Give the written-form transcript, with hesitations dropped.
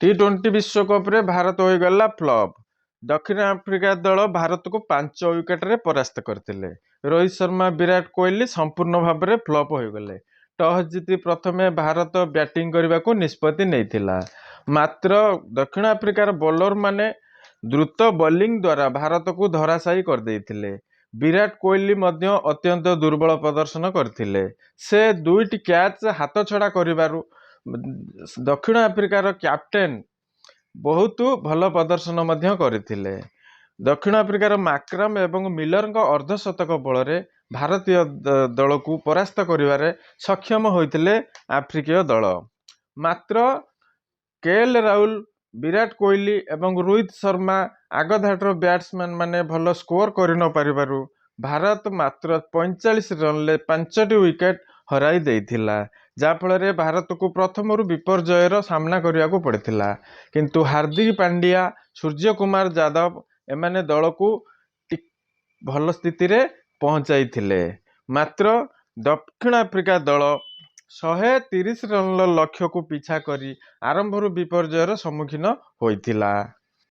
ଟି-20 ବିଶ୍ୱକପରେ ଭାରତ ହୋଇଗଲା ଫ୍ଲପ୍। ଦକ୍ଷିଣ ଆଫ୍ରିକା ଦଳ ଭାରତକୁ 5 ୱିକେଟରେ ପରାସ୍ତ କରିଥିଲେ। ରୋହିତ ଶର୍ମା, ବିରାଟ କୋହଲି ସମ୍ପୂର୍ଣ୍ଣ ଭାବରେ ଫ୍ଲପ୍ ହୋଇଗଲେ। ଟସ୍ ଜିତି ପ୍ରଥମେ ଭାରତ ବ୍ୟାଟିଂ କରିବାକୁ ନିଷ୍ପତ୍ତି ନେଇଥିଲା। ମାତ୍ର ଦକ୍ଷିଣ ଆଫ୍ରିକାର ବୋଲରମାନେ ଦ୍ରୁତ ବୋଲିଂ ଦ୍ୱାରା ଭାରତକୁ ଧରାଶାୟୀ କରିଦେଇଥିଲେ। ବିରାଟ କୋହଲି ମଧ୍ୟ ଅତ୍ୟନ୍ତ ଦୁର୍ବଳ ପ୍ରଦର୍ଶନ କରିଥିଲେ। ସେ 2ଟି କ୍ୟାଚ୍ ହାତଛଡ଼ା କରିବାରୁ ଦକ୍ଷିଣ ଆଫ୍ରିକାର କ୍ୟାପ୍ଟେନ୍ ବହୁତ ଭଲ ପ୍ରଦର୍ଶନ ମଧ୍ୟ କରିଥିଲେ। ଦକ୍ଷିଣ ଆଫ୍ରିକାର ମାକ୍ରାମ ଏବଂ ମିଲରଙ୍କ ଅର୍ଦ୍ଧଶତକ ବଳରେ ଭାରତୀୟ ଦଳକୁ ପରାସ୍ତ କରିବାରେ ସକ୍ଷମ ହୋଇଥିଲେ ଆଫ୍ରିକୀୟ ଦଳ। ମାତ୍ର କେ ଏଲ୍ ରାହୁଲ, ବିରାଟ କୋହଲି ଏବଂ ରୋହିତ ଶର୍ମା ଆଗଧାଡ଼ିର ବ୍ୟାଟ୍ସମ୍ୟାନ୍ ମାନେ ଭଲ ସ୍କୋର କରିନପାରିବାରୁ ଭାରତ ମାତ୍ର 45 ରନରେ 5ଟି ୱିକେଟ୍ ହରାଇ ଦେଇଥିଲା, ଯାହାଫଳରେ ଭାରତକୁ ପ୍ରଥମରୁ ବିପର୍ଯ୍ୟୟର ସାମ୍ନା କରିବାକୁ ପଡ଼ିଥିଲା। କିନ୍ତୁ ହାର୍ଦ୍ଦିକ ପାଣ୍ଡିଆ, ସୂର୍ଯ୍ୟ କୁମାର ଯାଦବ ଏମାନେ ଦଳକୁ ଭଲ ସ୍ଥିତିରେ ପହଞ୍ଚାଇଥିଲେ। ମାତ୍ର ଦକ୍ଷିଣ ଆଫ୍ରିକା ଦଳ 130 ରନର ଲକ୍ଷ୍ୟକୁ ପିଛା କରି ଆରମ୍ଭରୁ ବିପର୍ଯ୍ୟୟର ସମ୍ମୁଖୀନ ହୋଇଥିଲା।